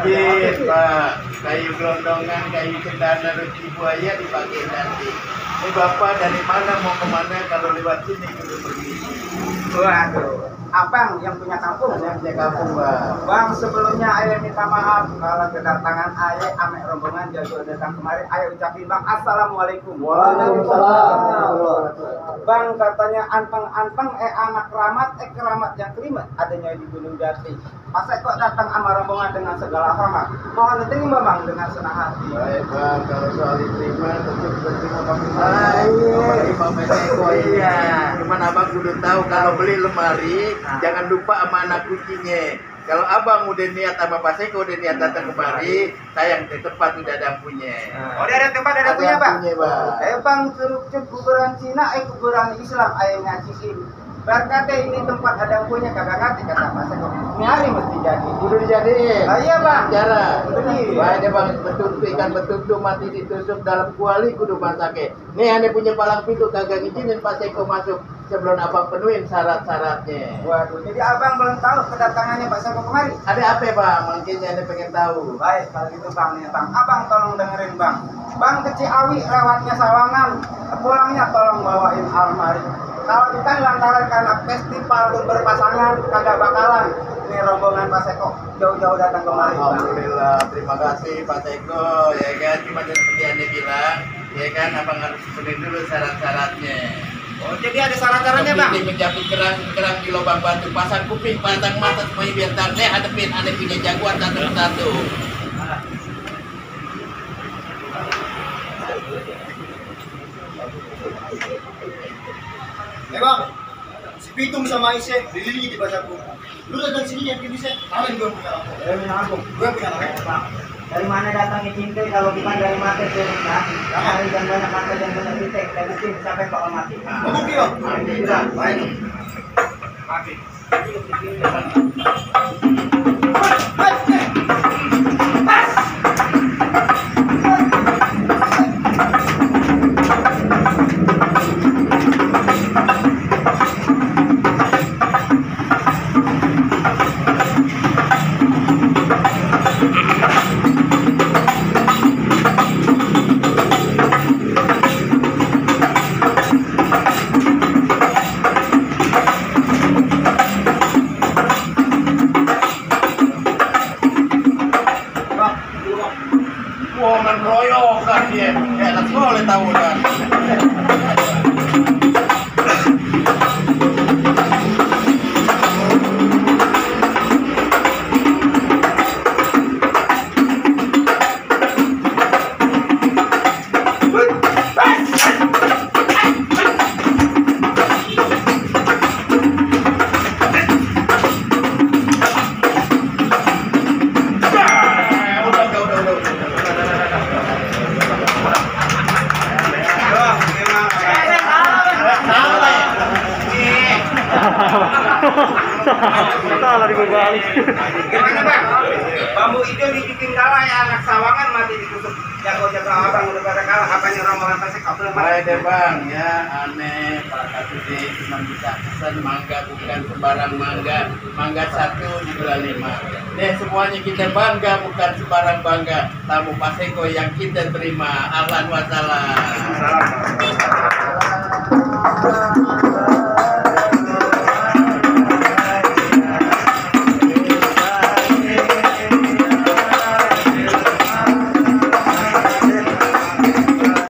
Izin Pak, kayu gelondongan, kayu cendana, ruci buaya dipakai nanti. Ini Bapak dari mana mau kemana kalau lewat sini kudu pergi? Waduh, abang yang punya kampung. Yang punya kampung Pak. Bang, sebelumnya ayah minta maaf kalau kedatangan ayah amek rombongan jauh datang kemari. Ayah ucapin bang, assalamualaikum. Waalaikumsalam. Bang, katanya anteng-anteng anak keramat, keramat yang kelima adanya di Gunung Jati. Masa kok datang sama rombongan dengan segala hormat? Mohon diterima bang dengan senang hati. Baik Bang, kalau soal diterima tentu diterima Pak. Iya. Cuman abang kudu tahu kalau beli lemari jangan lupa sama anak kucingnya. Kalau abang udah niat sama Pak Seko udah niat datang kemari, sayang di tempat tidak ada punya. Oh, ada tempat ada punya bang. Bang. Bang, curug kuburan Cina, kuburan Islam ayah ngajiin. Berkata ini tempat ada punya kagak ngerti kata Pak Seko. Nyari mesti jadi. Kudu dijadiin. Iya bang. Cara. Betul. Ada bang betul ikan betul mati ditusuk dalam kuali kudu masake. Nih ane punya palang pintu kagak ngizinin Pak Seko masuk sebelum abang penuhin syarat-syaratnya. Waduh, jadi abang belum tahu kedatangannya Pak Seko kemari. Ada apa bang? Mungkin ane pengen tahu. Baik, kalau gitu bang nih bang. Abang tolong dengerin bang. Bang ke Ciawi lewatnya Sawangan. Pulangnya tolong bawain almari. Kalau kita lantaran karena festival berpasangan kagak bakalan. Ini rombongan Pak Seko jauh-jauh datang kemari. Alhamdulillah, terima kasih Pak Seko. Ya kan, cuma seperti ane bilang, ya kan, abang harus penuhin dulu syarat-syaratnya. Oh, jadi ada syarat-syaratnya bang? Ini menjapit kerang di lubang batu, pasang kuping, pasang mata semuanya biar tanda hadepin ane punya jagoan satu-satu. Bang, si Pitung sama Isya dililingi di basaku. Lu datang sini yang bisa, kalian gue punya kampung. Gue punya kampung. Dari mana datangnya cinta kalau bukan dari mata cerita? Dari dan banyak mata dan banyak cinta kita bikin sampai bakal mati. Bukti bang. Baik. Mati. Wah, menroyokan dia. Enak boleh tahu kan. Salah dibalik. Gimana bang? Bambu itu dibikin kalah ya anak Sawangan mati ditutup. Jago-jago abang udah pada kalah. Apanya rombongan Pak Seko belum? Baik deh bang, ya aneh Pak Kasudi cuma bisa pesan mangga bukan sembarang mangga. Mangga 1 dijual 5. Nih semuanya kita bangga bukan sembarang bangga. Tamu Pak Seko yang kita terima. Ahlan wa salam.